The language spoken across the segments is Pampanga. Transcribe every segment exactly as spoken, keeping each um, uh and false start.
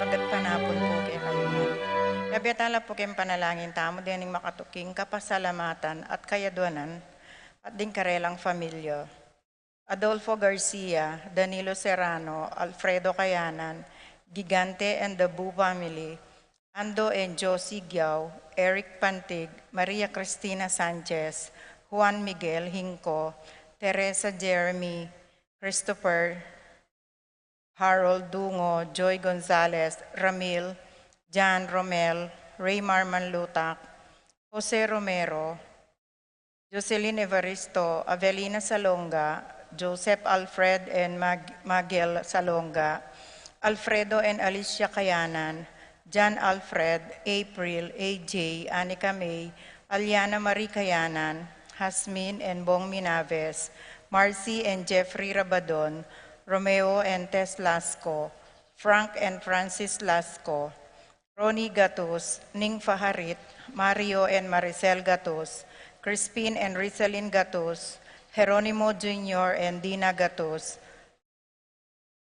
Mayap a panapun pu kekayu ngan. Yabe tala pu king panalangin tamu dening makatuking kapasalamatan at kayaduanan at ding karelang familia. Adolfo Garcia, Danilo Serrano, Alfredo Kayanan, Gigante and the Bu family, Ando and Josie Giao, Eric Pantig, Maria Cristina Sanchez, Juan Miguel Hinco, Teresa Jeremy, Christopher, Harold Dungo, Joy Gonzalez, Ramil, Jan Romel, Raymar Manlutak, Jose Romero, Jocelyn Evaristo, Avelina Salonga, Joseph Alfred and Mag- Magel Salonga, Alfredo and Alicia Kayanan, Jan Alfred, April, A J, Anika May, Aliana Marie Kayanan, Hasmin and Bong Minaves, Marcy and Jeffrey Rabadon, Romeo and Tess Lasco, Frank and Francis Lasco, Ronnie Gatus, Ning Faharit, Mario and Maricel Gatus, Crispin and Rizalin Gatus, Jeronimo Junior and Dina Gatus,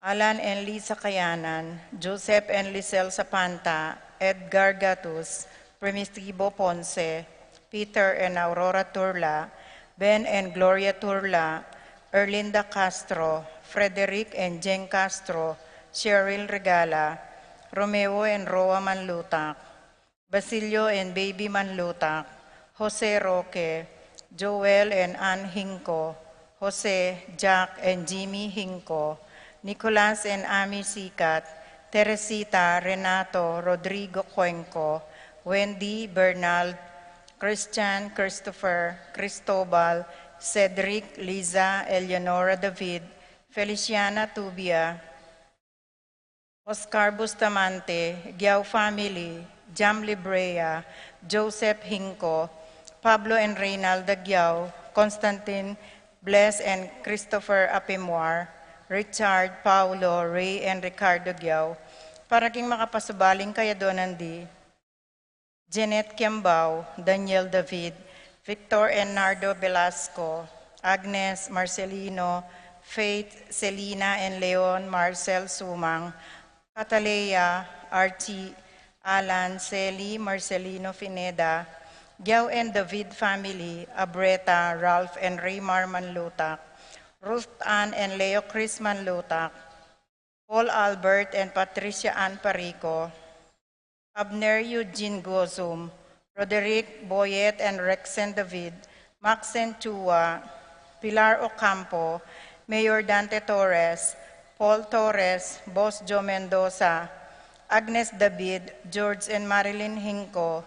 Alan and Lisa Kayanan, Joseph and Lisel Sapanta, Edgar Gatus, Primitivo Ponce, Peter and Aurora Turla, Ben and Gloria Turla, Erlinda Castro, Frederick and Jeng Castro, Cheryl Regala, Romeo and Roa Manlutak, Basilio and Baby Manlutak, Jose Roque, Joel and Ann Hinco, Jose, Jack and Jimmy Hinco, Nicolas and Ami Sikat, Teresita, Renato, Rodrigo Cuenco, Wendy, Bernal, Christian, Christopher, Cristobal, Cedric, Liza, Eleonora David, Feliciana Tubia, Oscar Bustamante, Giao family, Jam Librea, Joseph Hinco, Pablo and Reynalda Giao, Constantine, Bless and Christopher Apimuar, Richard, Paulo, Ray and Ricardo Giao, para king makapasubaling kayaduanan di Janet Kiambao, Daniel David, Victor and Nardo Velasco, Agnes, Marcelino, Faith, Selina and Leon, Marcel Sumang, Cataleya, Archie, Alan, Sally, Marcelino Pineda, Giao and David family, Abreta, Ralph and Raymar Manlutak, Ruth Ann and Leo Chris Manlutak, Paul Albert and Patricia Ann Parico, Abner Eugene Gozum, Roderick Boyet and Rexen David, Maxen Chua, Pilar Ocampo, Mayor Dante Torres, Paul Torres, Boss Joe Mendoza, Agnes David, George and Marilyn Hinco,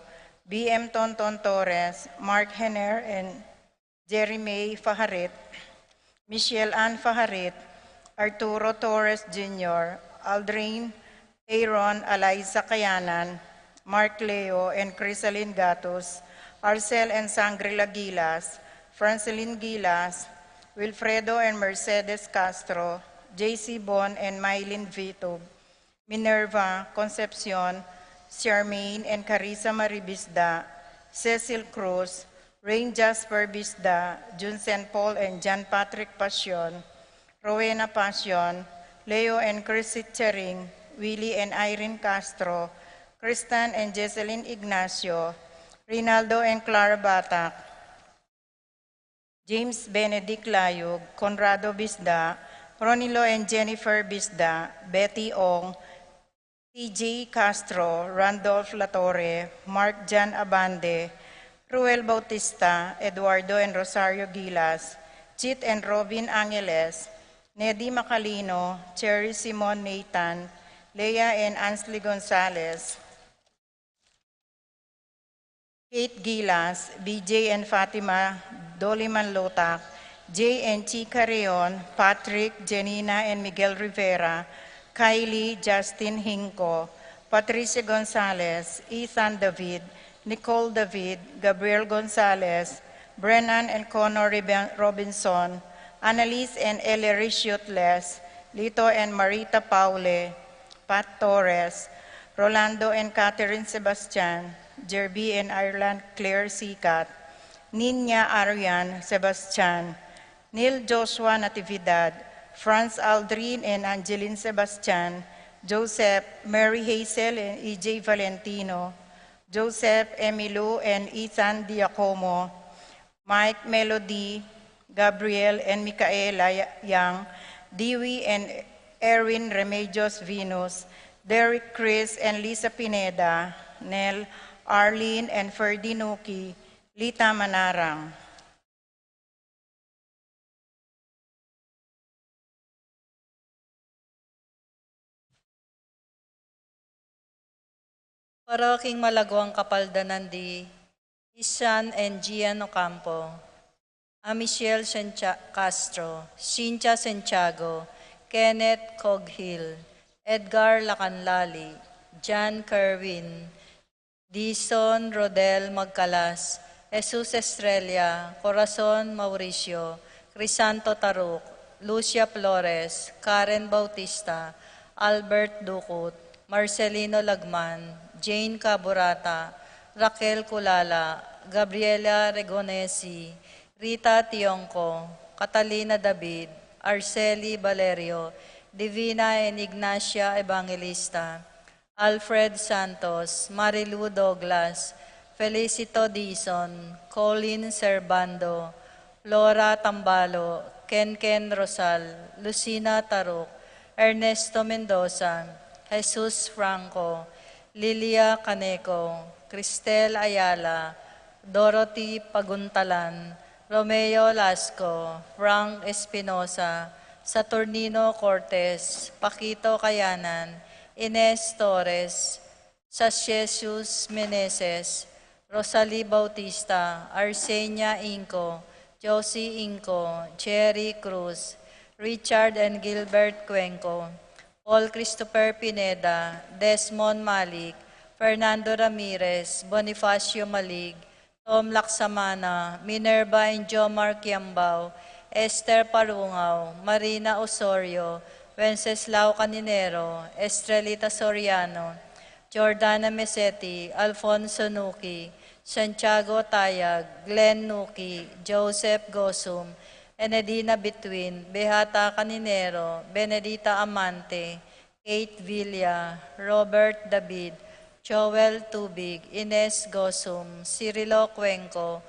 B M Tonton Torres, Mark Henner and Jerry May Faharit, Michelle Ann Faharit, Arturo Torres Junior, Aldrin, Aaron, Eliza Kayanan, Mark Leo and Crisalin Gatus, Arcel and Sangrila Gilas, Francelin Gilas, Wilfredo and Mercedes Castro, J C Bon and Mylene Vitug, Minerva, Concepcion, Charmaine and Carissa Marie Bisda, Cecil Cruz, Rain Jasper Bisda, Jun Saint Paul and John Patrick Passion, Rowena Passion, Leo and Chrissy Chering, Willie and Irene Castro, Kristan and Jesselyn Ignacio, Rinaldo and Clara Batak, James Benedict Layug, Conrado Bisda, Ronilo and Jennifer Bisda, Betty Ong, T J Castro, Randolph Latorre, Mark John Abande, Ruel Bautista, Eduardo and Rosario Gilas, Chit and Robin Angeles, Nedy Macalino, Cherry Simon Nathan, Lea and Ansley Gonzalez, Kate Gilas, B J and Fatima Doliman Lotak, Jay and Chi Carreon, Patrick, Janina and Miguel Rivera, Kylie, Justin Hinco, Patricia Gonzalez, Ethan David, Nicole David, Gabriel Gonzalez, Brennan and Connor Riben- Robinson, Annalise and Ellery Shutles, Lito and Marita Paule, Pat Torres, Rolando and Catherine Sebastian, Jerby and Ireland Claire Sikat, Niña Arian Sebastian, Neil Joshua Natividad, Franz Aldrin and Angeline Sebastian, Joseph, Mary Hazel and E J Valentino, Joseph, Emilu and Ethan Diacomo, Mike, Melody, Gabriel and Micaela Yang, Dewey and Erwin Remedios Venus, Derek, Chris and Lisa Pineda, Nel, Arlene and Ferdinuki, Lita Manarang. Para king malaguang kapaldanan di Isan and Gian Ocampo, a Michelle Santia-, Castro, Cynthia Santiago, Kenneth Coghill, Edgar Lacanlali, John Kerwin, Dison Rodel Magcalas, Jesus Estrella, Corazon Mauricio, Crisanto Taruc, Lucia Flores, Karen Bautista, Albert Ducut, Marcelino Lagman, Jane Caburata, Raquel Culala, Gabriela Regonesi, Rita Tiongco, Catalina David, Arceli Valerio, Divina and Ignacia Evangelista, Alfred Santos, Marilu Douglas, Felicito Dizon, Colin Servando, Flora Tambalo, Kenken Rosal, Lucina Taruc, Ernesto Mendoza, Jesus Franco, Lilia Caneco, Cristel Ayala, Dorothy Paguntalan, Romeo Lasco, Frank Espinosa, Saturnino Cortes, Paquito Kayanan, Ines Torres, Sasiesius Meneses, Rosalie Bautista, Arsenia Inco, Josie Inco, Jerry Cruz, Richard and Gilbert Cuenco, Paul Christopher Pineda, Desmond Malik, Fernando Ramirez, Bonifacio Malig, Tom Laksamana, Minerva and Jomar Kiambao, Esther Parungao, Marina Osorio, Wenceslao Caninero, Estrelita Soriano, Jordana Meseti, Alfonso Nuki, Santiago Tayag, Glenn Nuki, Joseph Gosum, Enedina Bituin, Beata Caninero, Benedita Amante, Kate Villa, Robert David, Joel Tubig, Ines Gosum, Cirilo Cuenco,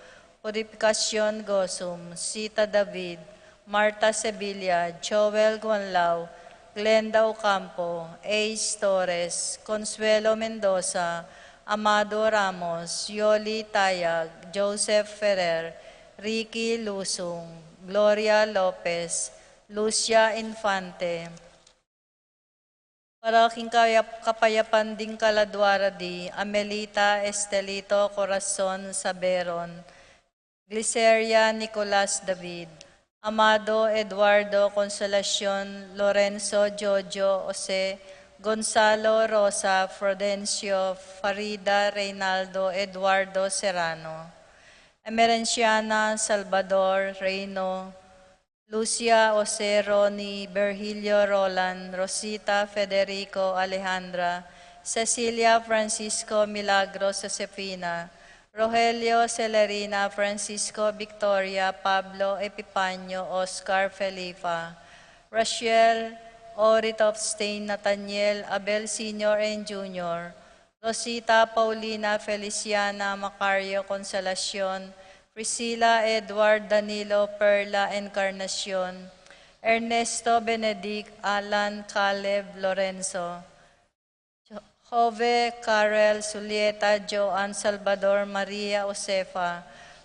Purificacion Gosum, Sita David, Marta Sevilla, Joel Guanlao, Glenda Ocampo, Ace Torres, Consuelo Mendoza, Amado Ramos, Yoli Tayag, Joseph Ferrer, Ricky Lusung, Gloria Lopez, Lucia Infante. Para king kayap-, kapayapan ding kaladua ra di Amelita Estelito Corazon Saberon, Gliceria Nicolas David, Amado Eduardo Consolacion, Lorenzo Jojo Jose, Gonzalo Rosa Frudencio, Farida Reynaldo Eduardo Serrano, Emerenciana Salvador Reino, Lucia Jose Roni, Virgilio Roland, Rosita Federico Alejandra, Cecilia Francisco Milagros Josefina, Rogelio Celerina Francisco Victoria Pablo Epipanio Oscar Felipa, Rachel Orit of Stain Nathaniel Abel Senior and Junior, Rosita Paulina Feliciana Macario Consolacion, Priscilla Edward Danilo Perla Encarnacion, Ernesto Benedict Alan Caleb Lorenzo, Jo-, Jove Carel Sulieta Joan Salvador Maria Josefa,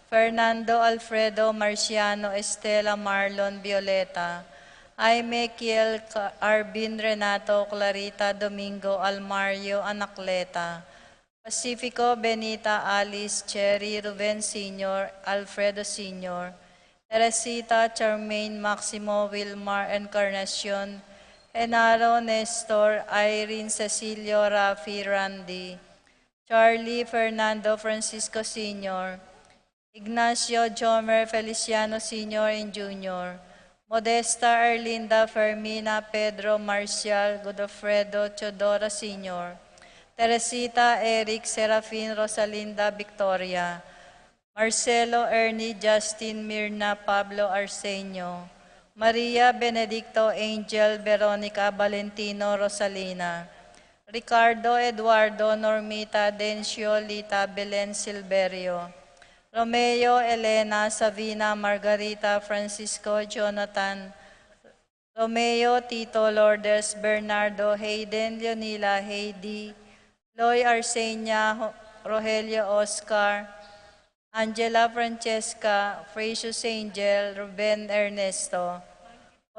Fernando Alfredo Marciano Estela Marlon Violeta, Jaime Kiel Ca-, Arvin Renato Clarita Domingo Almario Anacleta, Pacifico Benita Alice Cherry Ruben Senior Alfredo Senior, Teresita Charmaine Maximo Wilmar Encarnacion, Genaro Nestor Irene Cecilio Rafi Randy, Charlie Fernando Francisco Senior, Ignacio Jomer Feliciano Senior and Junior, Modesta Erlinda Fermina Pedro Marcial Godofredo Teodora Senior, Teresita Eric Serafin Rosalinda Victoria, Marcelo Ernie Justin Mirna Pablo Arsenio, Maria Benedicto Angel Veronica Valentino Rosalina, Ricardo Eduardo Normita Dencio Lita Belen Silverio, Romeo Elena Savina Margarita Francisco Jonathan, Romeo Tito Lourdes Bernardo Hayden Leonila Heidi, Loy Arsenia Ho- Rogelio Oscar, Angela Francesca Precious Angel Ruben Ernesto,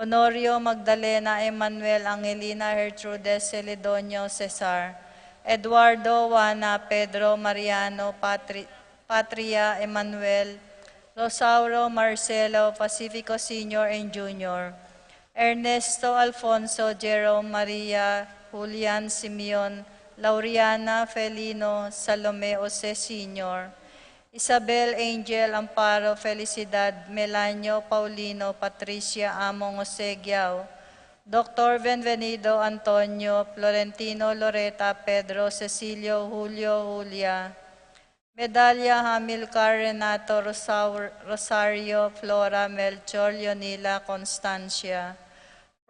Honorio Magdalena Emmanuel Angelina Gertrudes Celedonio Cesar, Eduardo Juana Pedro Mariano Patri- Patria Emmanuel, Rosauro Marcelo Pacifico Senior and Junior, Ernesto Alfonso Jerome Maria Julian Simeon, Lauriana Felino Salome Jose Senior, Isabel Angel Amparo Felicidad Melanio Paulino Patricia Among Jose Giao, Doctor Benvenido Antonio Florentino Loreta Pedro Cecilio Julio Julia, Medalla Hamilcar Renato Rosaur- Rosario Flora Melchor Leonila Constancia,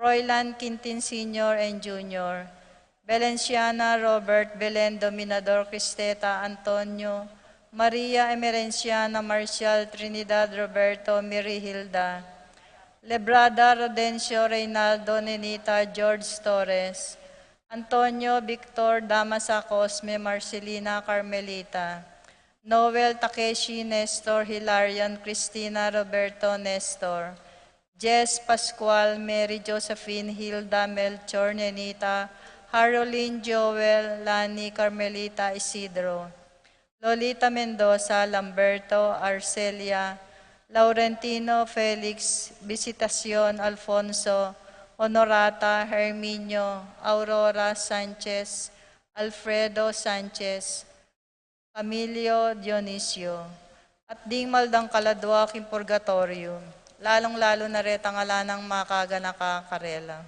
Froilan Quintin Senior and Junior, Valenciana Robert Belen Dominador Cristeta Antonio, Maria Emerenciana Marcial Trinidad Roberto Mirihilda, Lebrada Rodencio Reynaldo Nenita George Torres, Antonio Victor Damasa Cosme Marcelina Carmelita, Noel Takeshi Nestor Hilarion Cristina Roberto Nestor, Jess Pascual Mary Josephine Hilda Melchor Nenita Harolin Joel Lani Carmelita Isidro, Lolita Mendoza Lamberto Arcelia Laurentino Felix Visitacion Alfonso Honorata Herminio Aurora Sanchez Alfredo Sanchez Camilio Dionisio, at ding maldang kaladua king purgatoryo, lalung-lalu na retang ala nang makaganaka karela.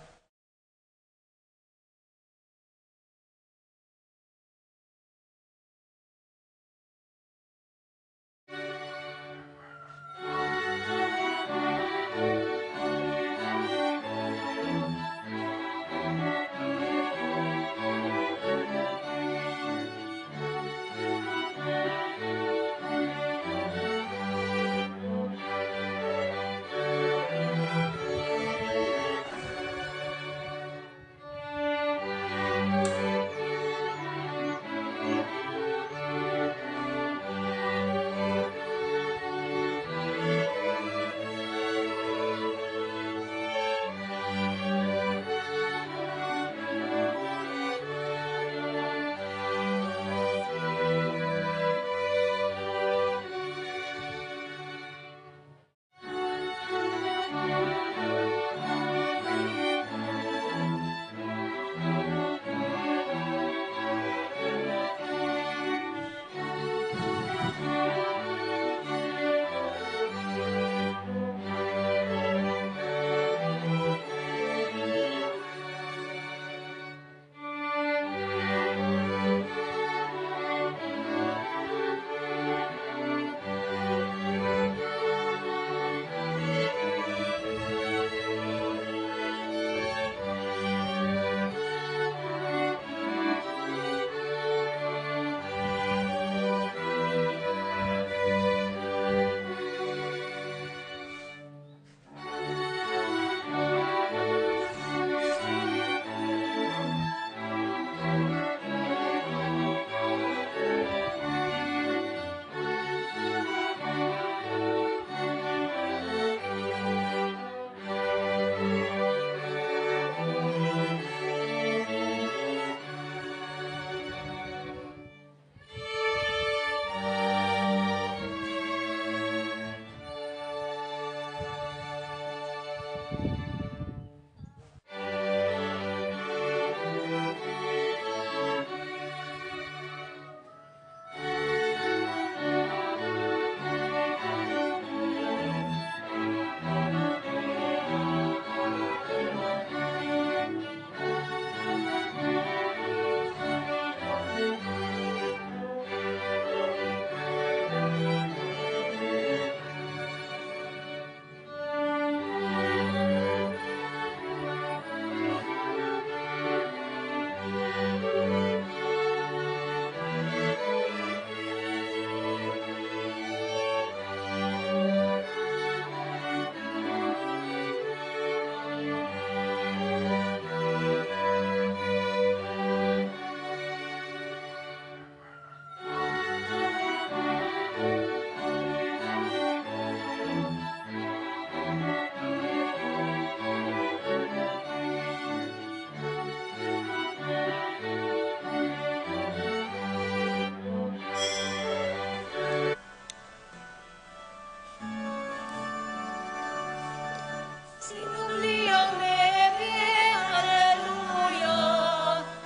Sinubli yang meme, aleluya.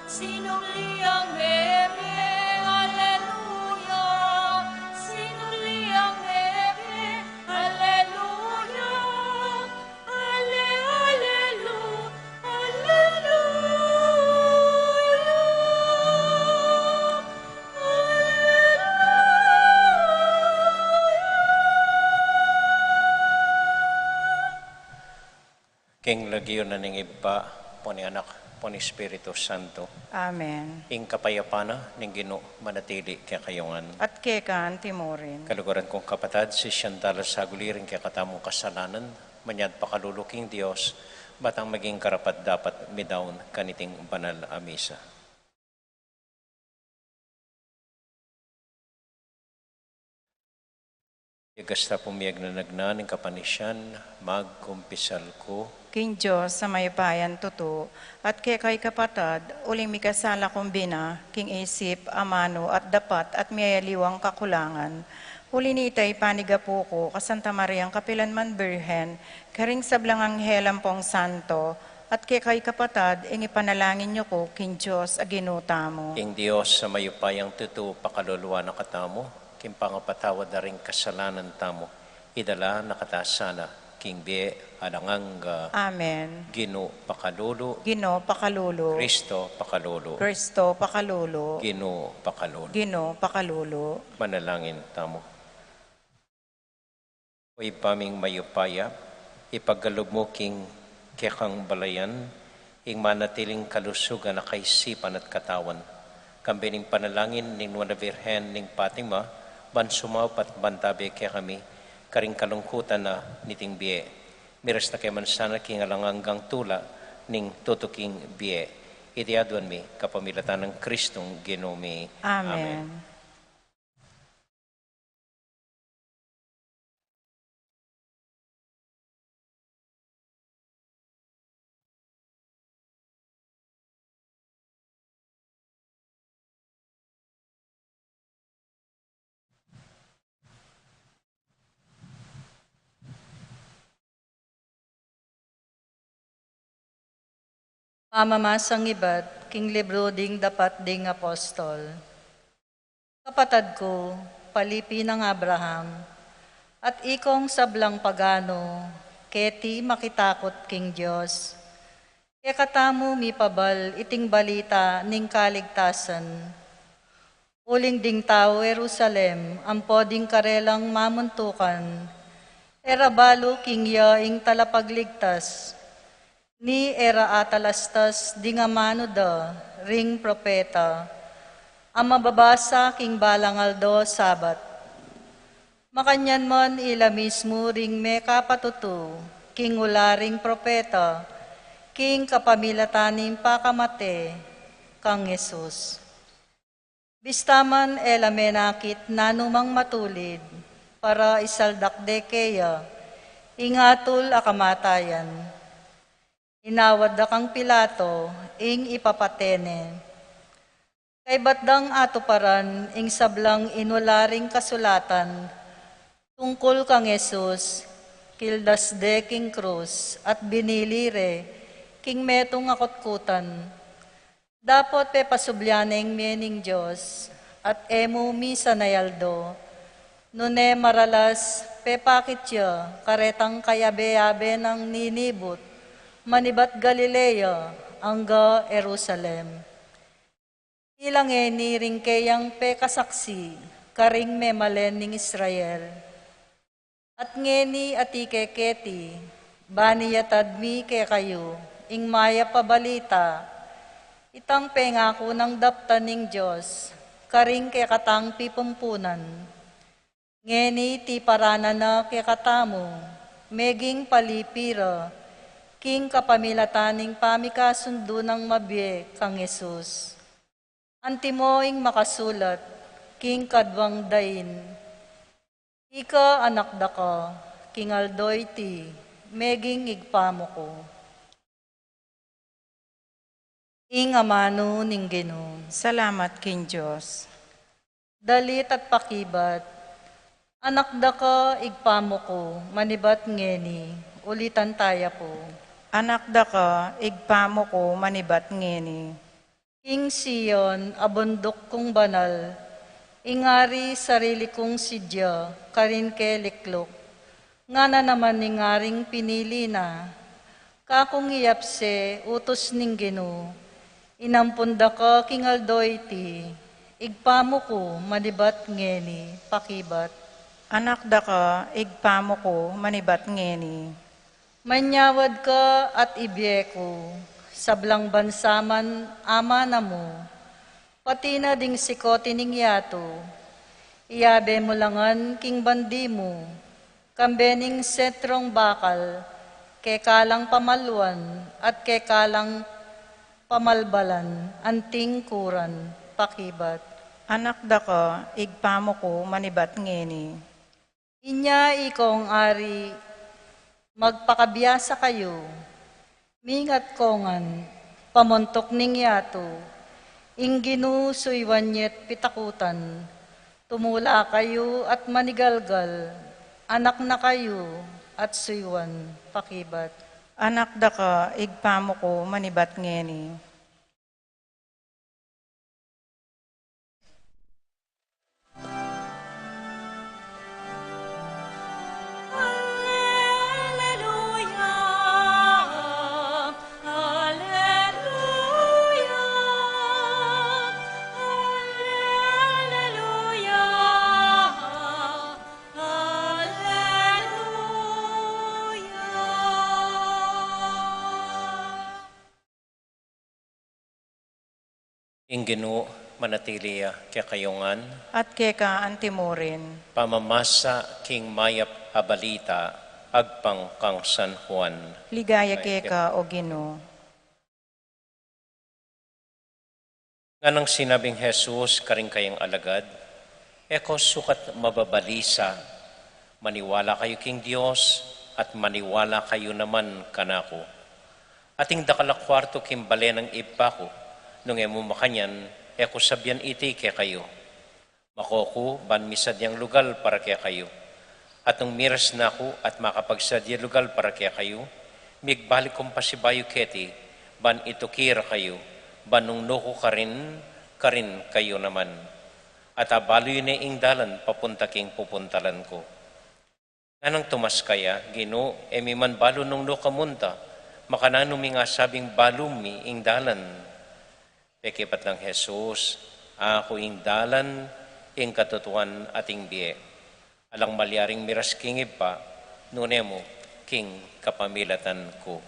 Sinubli yang meme, aleluya. Sinubli yang meme, aleluya. Ale, alelu, aleluya. King lagyu na ning Ibpa, ampo ning Anak, ampo ning Espiritu Santo. Amen. Ing kapayapan na ning Ginu manatili kekayu ngan. At keka antimurin. Kaluguran kung kapatad, sisian tala saguli ring kekatamung kasalanan, manyad pakalulu king Dios, bang maging karapat-dapat midaun kaniting banal a misa. Ikasta pung miyagnanagnan ning kapanisian, magkumpisal ku king Dios a mayupayang tutu, at kekayu kapatad, uling mikasala kung bina, king isip, amanu, at dapat, at miyayaliwang kakulangan. Uli nita, ipanigapu ku ka Santa Mariang kapilan man Birhen, karing sablang anghel ampong santo, at kekayu kapatad, ing ipanalangin yu ku king Dios a Ginu tamu. Ing Dios a mayupayang tutu pakaluluan na katamu, king pangapatawad da ring kasalanan tamu, idala na kata sana king bie alang angga. Amen. Ginu pakalulu. Ginu pakalulu. Kristo pakalulu. Kristo pakalulu. Ginu pakalulu. Ginu pakalulu. Manalangin tamu. O Ibpa ming mayupaya, ipagkalub mu king kekang balayan ing manatiling kalusugan a kaisipan at katawan, kambe ning panalangin ning Nuan a Birhen ning Fatima, ban sumaup at ban tabe kekami karing kalungkutan na niting bie. Mirasda ke man sana king alang anggang tula ning tutuking bie. Iti aduan mi kapamilatan nang Kristong Ginu mi. Amen. Amen. Pamamasang ibat king libru ding Dapat ding Apostol. Kapatad ku, palipi nang Abraham, at ikong sablang pagano, keti makitakut king Dios. Kekatamu mipabal iting balita ning kaligtasan. Uling ding tau Jerusalem, ampo ding karelang mamuntukan, e ra balu king ya ing talapagligtas, ni e ra atalastas ding amanu da ring propeta, a mababasa king balang aldo Sabat. Makanyan man ila mismu ring mekapatutu king ula ring propeta, king kapamilatan ning pakamate kang Jesus. Bista man e la menakit nanumang matulid para isaldak de keya ing atul a kamatayan. Inawad da kang Pilato ing ipapate ne. Kaybat dang atuparan ing sablang inula ring kasulatan tungkul kang Jesus, kildas de king krus at binili re king metung a kutkutan. Dapot pepasublian ne ing mie ning Dios, at e mu misan a aldo, nune maralas pepakit ya karetang kayabe-yabe nang ninibut manibat Galilea angga Jerusalem. Ila ngeni ring keyang pekasaksi karing memalen ning Israel. At ngeni, atiu ke keti, bang iyatad mi kekayu ing mayap a balita, Itang pengaku nang daptan ning Dios karing kekatang pipumpunan. Ngeni iti paranan na kekatamu, meging palipi ra king kapamilatan ning pamikasundu nang mabie kang Jesus. Antimo ing makasulat king kaduang dain, "Ika anak daka, king aldo iti, meging Ibpa mu ku." Ing amanu ning Ginu. Salamat king Dios. Dalit at pakibat. Anak daka, Ibpa mu ku, manibat ngeni. Ulitan taya pu. Anak daka, Ibpa mu ku, manibat ngeni. King Sion, a bunduk kung banal, ing ari sarili kung sidya, karin ke likluk, ngana naman ning aring pinili na. Kakung iyapse utus ning Ginu, inampun daka king aldo iti, Ibpa mu ku, manibat ngeni, pakibat. Anak daka, Ibpa mu ku, manibat ngeni. Manyawad ka at ibie ku, sablang bansa man a mana mu, pati na ding sikot ning yatu, iyabe mu la ngan king bandi mu, kambe ning sentrong bakal, keka lang pamaluan at keka lang pamalbalan, anting kuran, pakibat. Anak daka, Ibpa mu ku, manibat ngeni. Inya ikong ari, magpakabiasa kayu, mingat ko ngan, pamuntuk ning yatu, ing Ginu suyuan ye't pitakutan, tumula kayu at manigalgal, anak na kayu at suyuan, pakibat. Anak daka, Ibpa mu ku, manibat ngeni. Ing Ginu manatili ya kekayu ngan. At keka antimurin. Pamamasa king mayap a balita agpang kang San Juan. Ligaya keka, o Ginu. Nganang sinabing Jesus karing kayang alagad, "E ko sukat mababalisa, maniwala kayu king Dios, at maniwala kayu naman kanaku. Ating dakal a kuartu king bale nang Ibpa ku, nung e mu makanyan, e ku sabian iti kekayu. Mako ku ban misadyang lugal para kekayu. At nung miras na ku at makapagsadya lugal para kekayu, migbalik kung pasibayu keti, ban ituki ra kayu, ban nung nuku karin, karin kayu naman. At abalu yu ne ing dalan papunta king pupuntalan ku." Nganang Tomas kaya, "Ginu, e mi man balu nung nu ka munta, makananu ming asabing balu mi ing dalan?" Pekibat nang Jesus, "Aku ing dalan, ing katutuan, at ing bie. Alang malyaring miras king Ibpa, nune mu king kapamilatan ku."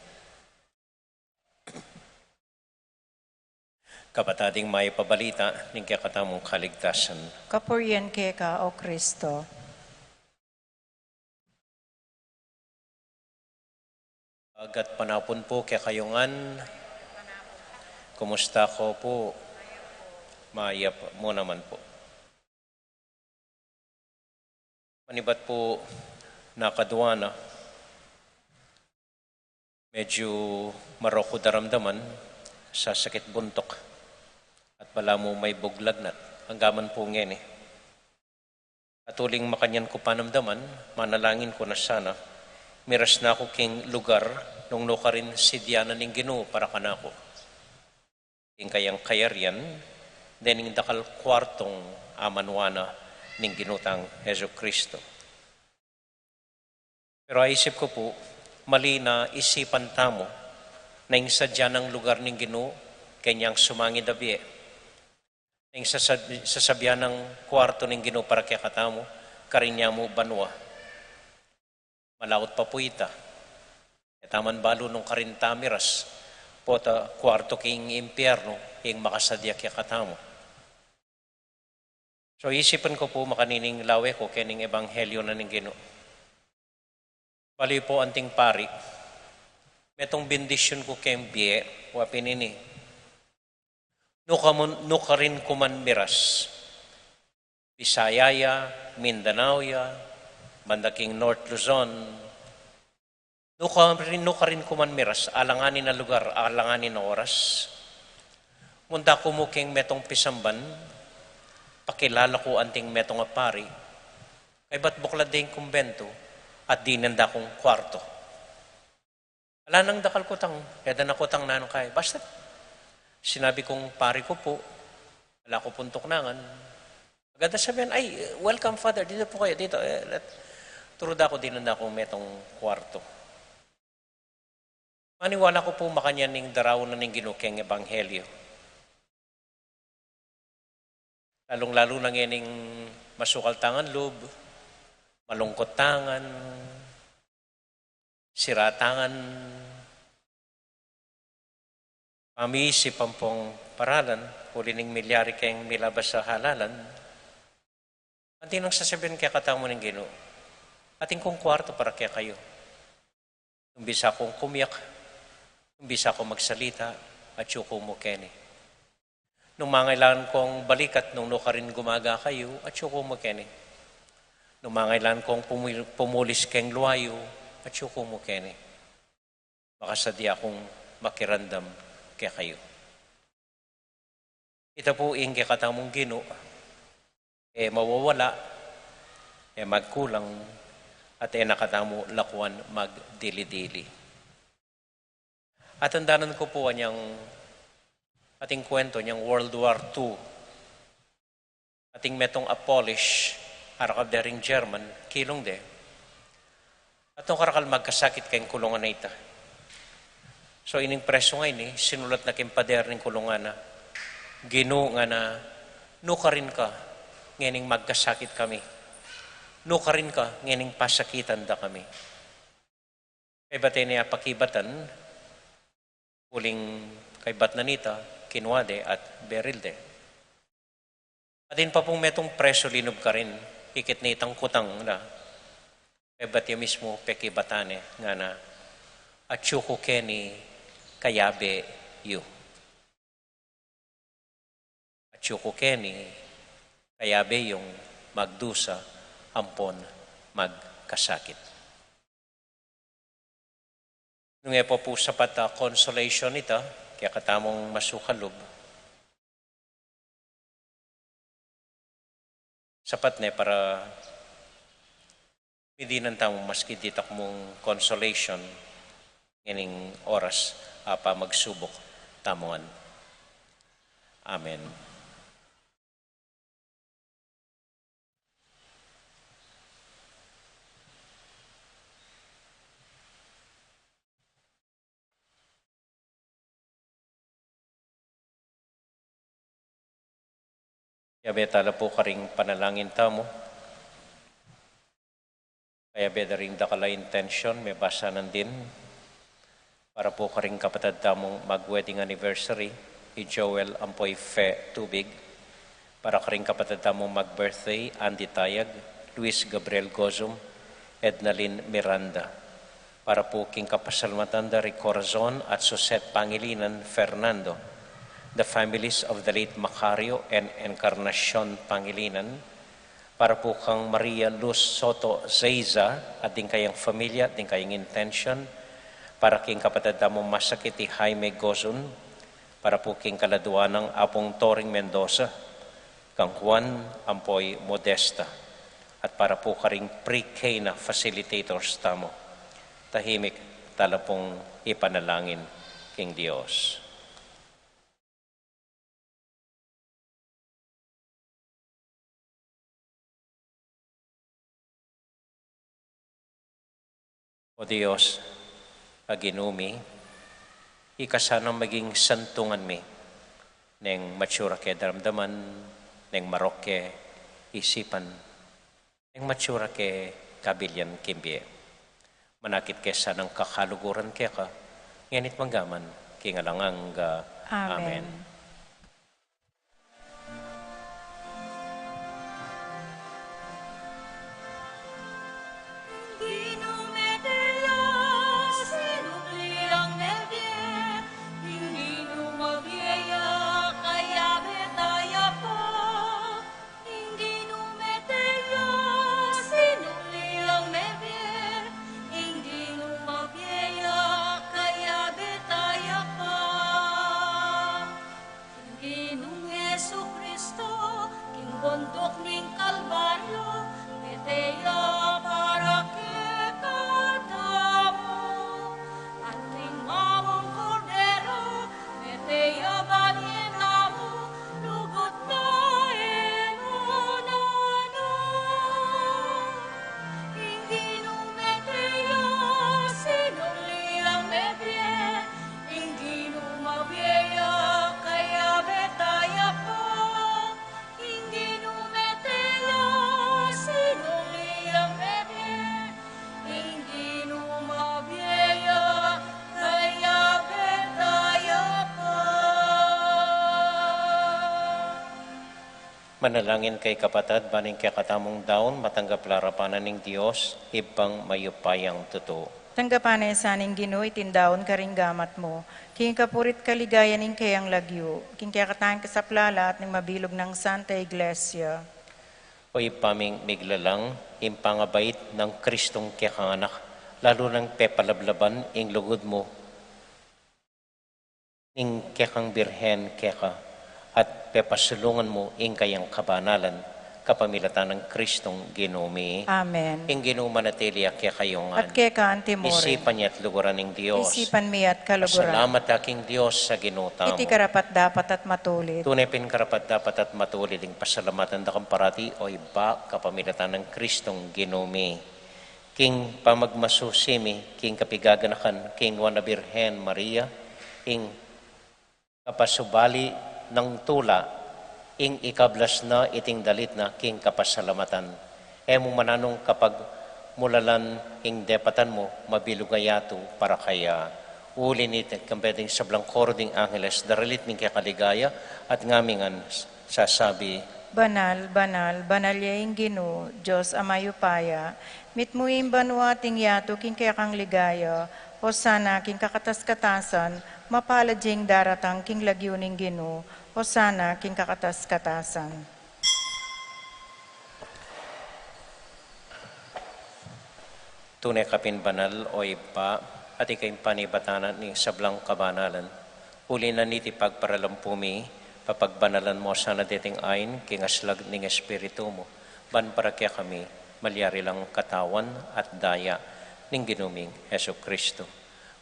Kapatad, ing mayap a balita ning kekatamung kaligtasan. Kapurian keka, o Kristo. Agat panapun pu kekayu ngan. Kumusta ko pu? Mayap mu naman pu. Manibat pu, nakadua na, medyu marok ku daramdaman, sasakit buntuk, at balamu maibug lagnat. Anggaman pu ngeni, at uling makanyan ku panamdaman, manalangin ku na sana, miras na ku king lugar nung nu karin sidyanan ning Ginu para kanaku. Ing kayang kayarian, dening dakal kuartung amanuan na ning Ginu tang Jesucristo. Pero aisip ku pu, mali na isipan tamu, na ing sadya nang lugar ning Ginu, kanyang sumangid a bie. Ing sasab-, sasabyan nang kuartu ning Ginu para kekatamu, karin ya mu banua. Malaut pa pu ita. E ta man balu nung karin ta miras, pota kuartu king impiernu, ing makasadya kekatamu. So, isipan ku pu makanini ing lawe ku kening ebanghelyo na ning Ginu. Bali pu anting pari, metung bendisyun ku keng bie, wa pin ini. Nuka man, nukarin ku man miras, Bisaya ya, Mindanao ya, banda king North Luzon, nukarin, nukarin ku man miras, alanganin a lugar, alanganin a oras, munta ku mu keng metung pisamban, pakilala ku anting metung a pari, kaybat buklad de ing kumbentu, at dinan da kung kwarto. Ala nang dakal kutang, e da na kutang nanu kaya. Basta, sinabi kung pari ku pu, ala ku pung tuknangan. Agad da sabian, "Ay, welcome, Father. Dito po kayo, dito." E, let, turu da ku, dinan da ku metung kwarto. Maniwala ku pu makanyan ing daraun na ning Ginu keng ebanghelyo. Lalung-lalu na ngening masukal tangan lub, malungkut tangan, sira tangan, pamiisip ampong paralan, uli ning milyari keng milabas a halalan. Anti nang sasabian kekatamu ning Ginu, "Atin kung kwarto para kekayu. Nung bisa kung kumiak, nung bisa kung magsalita, atyu ku mu keni. Nung mangailangan kung balikat, nung nukarin gumaga kayu, atyu ku mu keni. Nung mangailangan kung pumul-, pumulis keng luayu, atyu ku mu keni. Makasadya kung makiramdam kekayu." Ita pu ing kekatamung Ginu, e mawawala, e magkulang, at e na katamu lakuan magdili-dili. Atandanan ku pu anyang ating kwento nyang World War Two. Ating metung a Polish, arakal de ring German, kilung de. At nung karakal magkasakit keng kulungan a ita. So, ining preso ngeni, sinulat na king pader ning kulungan na, "Ginu," ngana, "nukarin ka ngening magkasakit kami. Nukarin ka ngening pasakitan da kami." Kaybat e ne pakibatan, uling kaybat na nita, kinua de at beril de. Atin pa pung metung preso linub karin, ikit nitang kutang na. Kaybat ya mismu pekibatan ne, ngana, "Atyu ku keni kayabe yu. Atyu ku keni kayabe yung magdusa ampon magkasakit." Nung e pa pu sapat a consolation ita kekatamung masukal lub, sapat ne para midinan tamu maski ditak mung consolation ngening oras a pamagsubuk tamu ngan. Amen. Yabe tala pu karing panalangin tamu. Kayabe da ring dakal a intention, mebasa nandin. Para pu karing kapatad tamung mag-wedding anniversary, i Joel ampo i Fe Tubig. Para karing kapatad tamung mag-birthday, Andy Tayag, Luis Gabriel Gozum, Ednalyn Miranda. Para pu king kapasalamatan da ri Corazon at Suzette Pangilinan Fernando, the families of the late Macario and Encarnacion Pangilinan, para pu kang Maria Luz Soto Zaiza at ding kayang familia, ding kayang intention, para king kapatad tamung masakit i Jaime Gozun, para pu king kaladua nang Apung Toring Mendoza, kang Juan ampo i Modesta, at para pu karing pre-K na facilitators tamu. Tahimik tala pung ipanalangin king Dios. O Dios, a Ginu mi, ika sanang maging santungan mi, neng matsura ke daramdaman, neng marok ke isipan, neng matsura ke kabilian king bie. Manakit ke sanang kakaluguran keka, ngeni't manggaman king alang angga. Amen. Amen. Bunduk ning Kalbaryo, mete ya para kekatamu. Anting mawang Kordero, mete ya bage namu, lugud na e mu nanu. Ing Ginu mete ya, sinubli yang mebie. Ing Ginu mabie ya, kayabe taya pa. Ing Ginu mete ya, sinubli yang mebie. Ing Ginu mabie ya, kayabe taya pa. Manalangin kayu kapatad, ban ing kekatamung daun matanggap la arapan ning Dios, Ibpang mayupayang tutu. Tanggapan na sa ning Ginu iting daun karing gamat mu, king kapuri't kaligayan ning keyang lagyu, king kekatang kasaplalan at ning mabilug nang Santa Iglesia. O Ibpa ming miglalang, ing pangabait nang Kristong kekang Anak, lalu nang pepalablaban ing lugud mu ning kekang Birhen keka, at pepasulungan mu ing kayang kabanalan, kapamilatan nang Kristong Ginu mi. Amen. Ing Ginu manatili ya kekayu ngan. At keka anti mu rin. Isipan ya at luguran ning Dios. Isipan mi at kaluguran. Pasalamat ya king Dios a Ginu tamu. Iti karapat-dapat at matulid. Tune pin karapat-dapat at matulid ing pasalamatan da kang parati, o Ibpa, kapamilatan nang Kristong Ginu mi. King pamagmasusi mi king kapigaganakan king Nuan a Birhen Maria, ing kapasubali nang tula, ing ikablas na iting dalit na king kapasalamatan. E mu mananung kapagmulalan ing depatan mu, mabilug a yatu para kaya. Uli niti, kambe ding sablang koro ding angeles, daralit ning kekaligaya, at ngami ngan sasabi: Banal, banal, banal ya ing Ginu, Dios a mayupaya. Mitmu ing banua at ing yatu king kekang ligaya. Hosana king kakatas-katasan. Mapalad ya ing daratang king lagyu ning Ginu. Hosana king kakatas-katasan. Tune ka pin banal, o Ibpa, at ika ing panibatan ning sablang kabanalan. Uli na niti pagparalampu mi, papagbanalan mu sana deting ain king aslag ning Espiritu mu, ban para kekami malyari lang katawan at daya ning Ginu ming Jesucristo.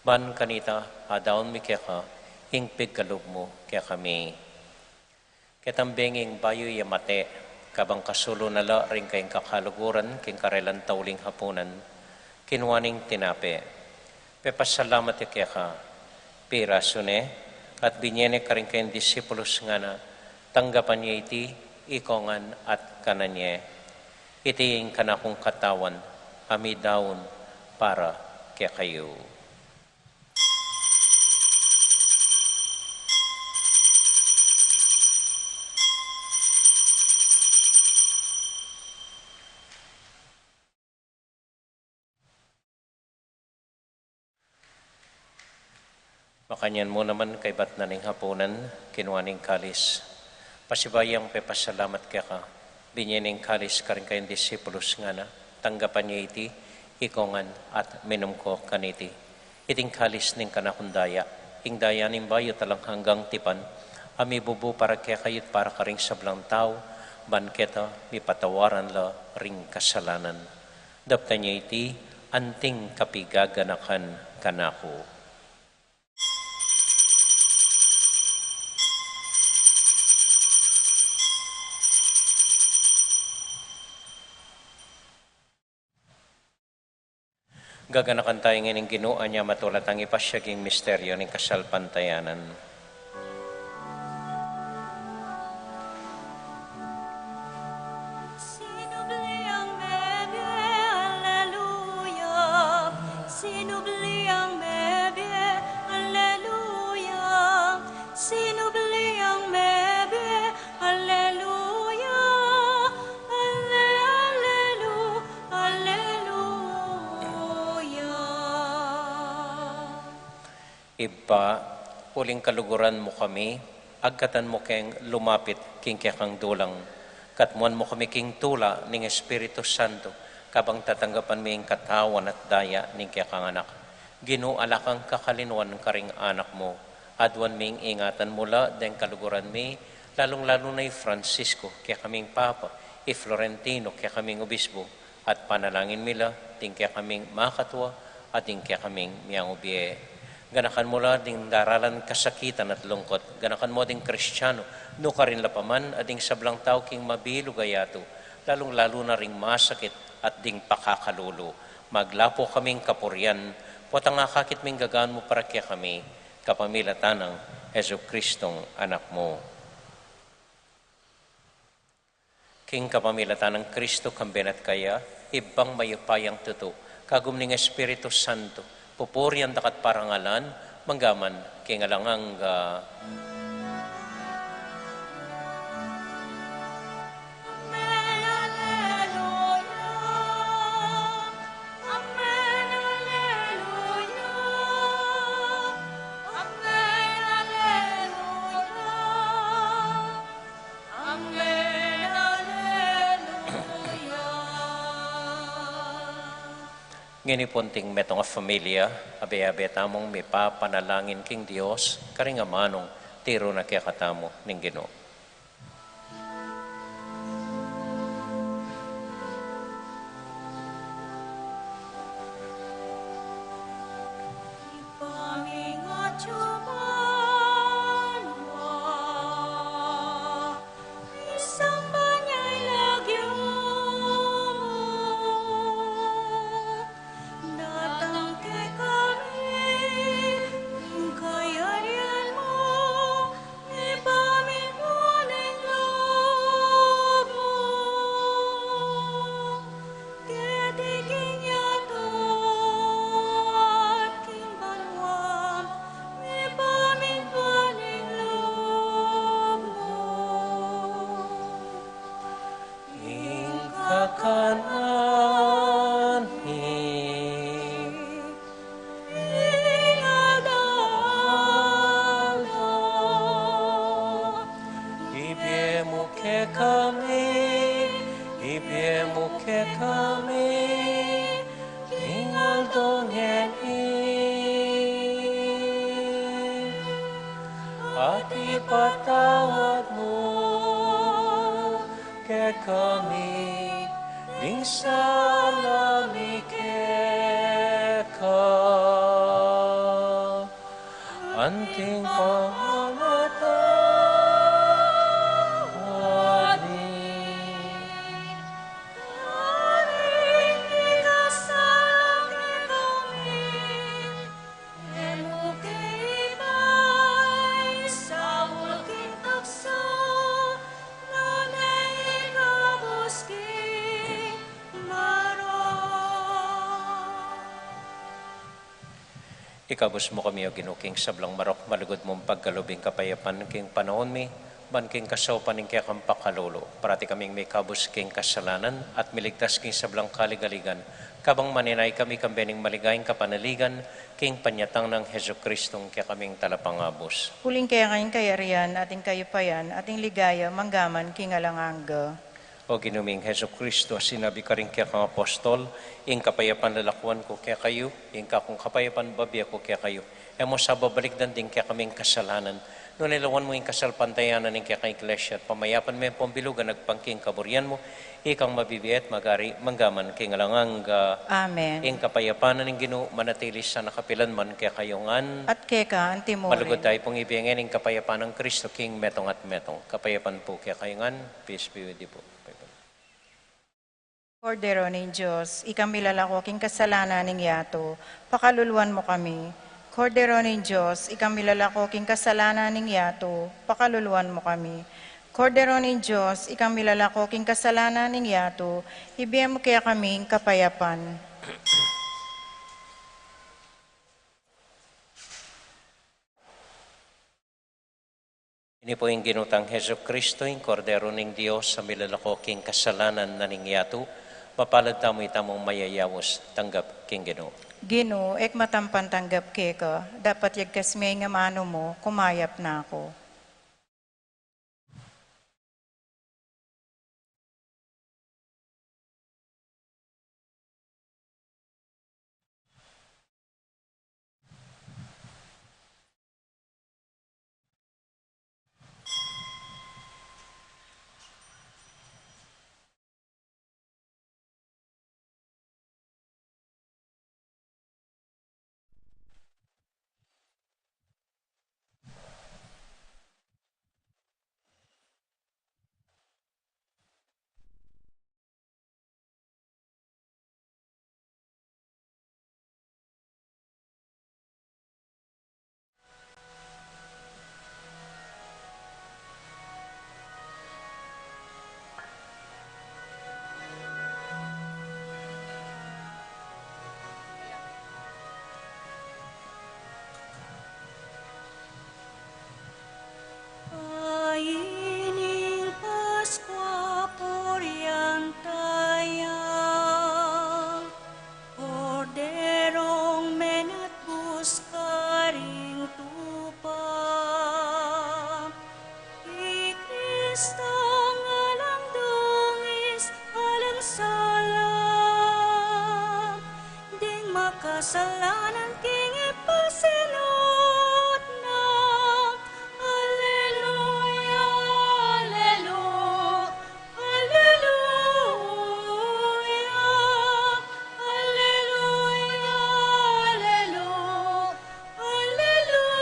Ban kanita, adaun mi keka ing pigkalub mu kekami. Ketang benging bayu ya mate, kabang kasulu na la ring kayang kakaluguran king karelang tauling hapunan, kinua neng tinape, pepasalamat ya keka, pirasu ne, at binie ne karing kayang disipulus, ngana: Tanggapan ye iti, ikongan at kanan ye. Iti ing kanakung katawan, a midaun para kekayu. Makanyan mu naman kaybat na ning hapunan, kinua ne ing kalis, pasibayu yang pepasalamat keka, binie ne ing kalis karing kayang disipulus, ngana: Tanggapan ye iti, ikongan at minum ko kaniti. Iti ing kalis ning kanakung daya, ing daya ning bayu at alang anggang tipan, a mibubu para kekayu't para karing sablang tau, ban keta mipatawaran la ring kasalanan. Daptan ye iti, anting kapigaganakan kanaku. Gaganakan tayu ngeni ing Ginu, anya matula tang ipasiag ing misteryu ning kasalpantayanan. Sinubli yang mebie, alleluya. Sinubli yang mebie, alleluya. Sinubli yang mebie, alleluya. Alle-, allelu-, alleluya. Ibpa, uling kaluguran mu kami, agkatan mu keng lumapit king kekang dulang, katmuan mu kami king tula ning Espiritu Santo, kabang tatanggapan mi ing katawan at daya ning kekang Anak. Ginu, ala kang kakalinuan karing anak mu, aduan ming ingatan mu la deng kaluguran mi, Lalung-lalu na i Francisco, kekaming Papa, i Florentino, kekaming Obispo, at panalangin mi la ding kekaming makatua at ding kekaming miyangubie. Ganakan mu la ding daralan kasakitan at lungkot. Ganakan mu ding Kristiano, nukarin la pa man, at ding sablang tau king mabilug a yatu, lalung-lalu na ring masakit at ding pakakalulu. Maglapu kaming kapurian, potang akakit ming gagaan mu para kekami, kapamilatan nang Jesucristong Anak mu. King kapamilatan nang Kristo, kambe na at kaya, Ibpang mayupayang tutu, kagum ning Espiritu Santo, pupurian daka at parangalan, manggaman king alang angga. Amen, alleluia. Amen, alleluia. Amen, alleluia. Amen, alleluia. Ngeni pu, anting metung a familia, abe-abe tamung mipapanalangin king Dios, karing amanung tiru na kekatamu ning Ginu. Datang kekami ing kayarian mu, mipamintuan ing lub mu. Keti king yatu at king banua, mipamintuan ing lub mu. Ing kakanan mi king aldo-aldo, ibie mu kekami, ibie mu kekami king aldo ngeni. At ipatawad mu kekami ding sala mi keka, anting pangamatawad mi karing mikasala kekami. E mu ke ibie saul king tuksu, nune ikabus king marok. Ikabus mu kami, O Ginu, king sablang marok, malugud mung pagkalub ing kapayapan king panaun mi, ban king kasaupan ning kekang pakalulu, parati kaming mikabus king kasalanan, at miligtas king sablang kaligaligan, kabang manenaya kami kambe ning maligayang kapanaligan, king panyatang nang Jesucristong kekaming Talapangabus. Uling keka ing kayarian, at ing kayupayan, at ing ligaya, manggaman king alang angga. O Ginu ming Jesucristo, a sinabi karing kekang apostol, ing kapayapan lalakuan ku kekayu, ing kakung kapayapan babie ku kekayu. E mu sa babalikdan ding kekaming kasalanan, nune lawan mu ing kasalpantayanan ning kekang Iglesia, at pamayapan me pung bilugan agpang king kaburian mu, ikang mabibie at magari manggaman king alang angga. Amen. Ing kapayapan na ning Ginu manatili sana kapilan man kekayu ngan. At keka antimurin. Malugud tayu pung ibie ngeni ing kapayapan nang Kristo king metung at metung. Kapayapan pu kekayu ngan. Peace be with you po. Kordero ning Dios, ikang milalako king kasalanan ning yatu, pakaluluan mu kami. Kordero ning Dios, ikang milalako king kasalanan ning yatu, pakaluluan mu kami. Kordero ning Dios, ikang milalako king kasalanan ning yatu, ibie mu kekami ing kapayapan. Ini pu ing Ginu tang Jesucristo, ing Kordero ning Dios, a milalako king kasalanan na ning yatu. Mapalad tamu itamung mayayaus tanggap king Ginu. Ginu, e ku matampan tanggap keka, dapot yagkas me ing amanu mu, kumayap na ku. kasalanan king ipasilut na. Alleluia, alleluia, alleluia, alleluia, alleluia, alleluia.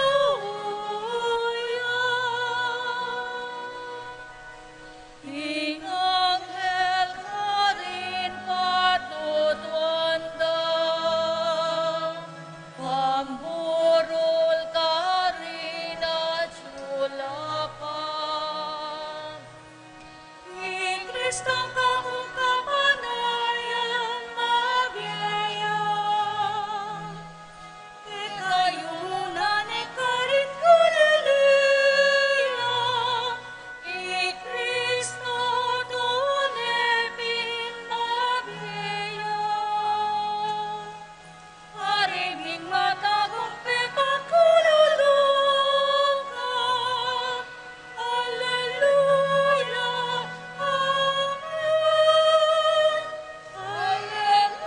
Ing anghel karin patutuan da, pamburul karin atyu la pa. I Kristong kakung kapanayan mabie ya. Ikayunan ikarin Galilea, i Kristo tune pin mabie ya. Ari ming matagumpe pakalulu ka. Alleluia. Amen. Alleluia.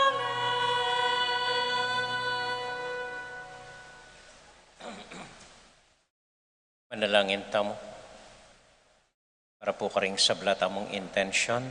Amen. Manalangin tamu. Para pu karing sabla tamung intensyon,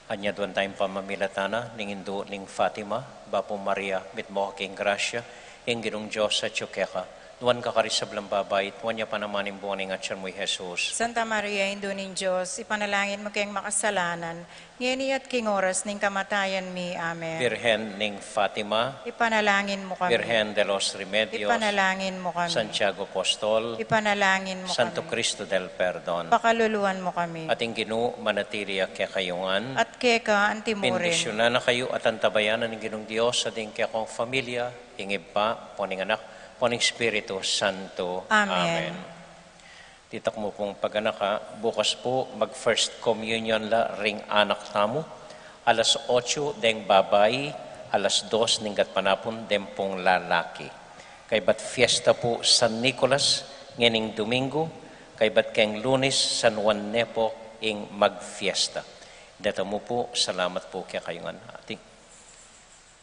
anyaduan tayung pamamilatan na ning Indu ning Fatima, Bapu Maria, mitmu ka king grasya, ing Ginung Dios atyu keka. Nuan ka karing sablang babai, at nuan ya pa naman ing bunga ning atyan mu, i Jesus. Santa Maria, Indu ning Dios, ipanalangin mu keng makasalanan, ngeni at king oras ning kamatayan mi. Amen. Birhen ning Fatima, ipanalangin mu kami. Birhen de los Remedios, ipanalangin mu kami. Santiago Apostol, ipanalangin mu kami. Santo Cristo del Perdon, pakaluluan mu kami. At ing Ginu manatili ya kekayu ngan. At keka anti mu rin. Bendisyunan na kayu at antabayanan ning Ginung Dios, at ing kekong familia, ing Ibpa, ampo ning Anak, ampo ning Espiritu Santo. Amen. Amen. Ditak mu pung paganaka, bukas pu mag-First Communion la ring anak tamu, alas otso deng babai, alas dos ning gatpanapun deng pung lalaki. Kaybat fiesta pu San Nicolas ngening Domingo, kaybat keng Lunes San Juan Nepo ing magfiesta. Deta mu pu, salamat pu kekayu ngan. Ating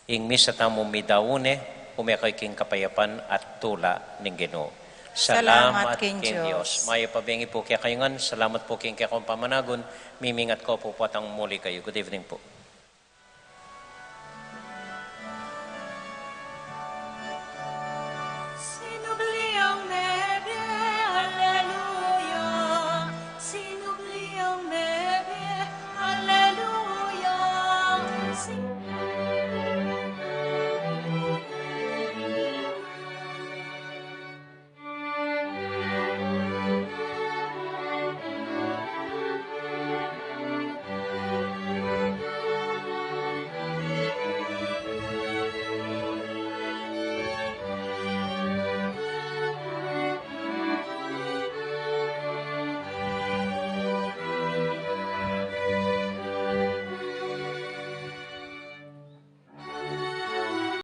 Ing misa tamu midaun ne, ume kayu king kapayapan at tula ning Ginu. Salamat king Dios. Mayap a bengi pu kekayu ngan, salamat pu king kekong pamanagun, mimingat ko pu potang muli kayu. Good evening pu.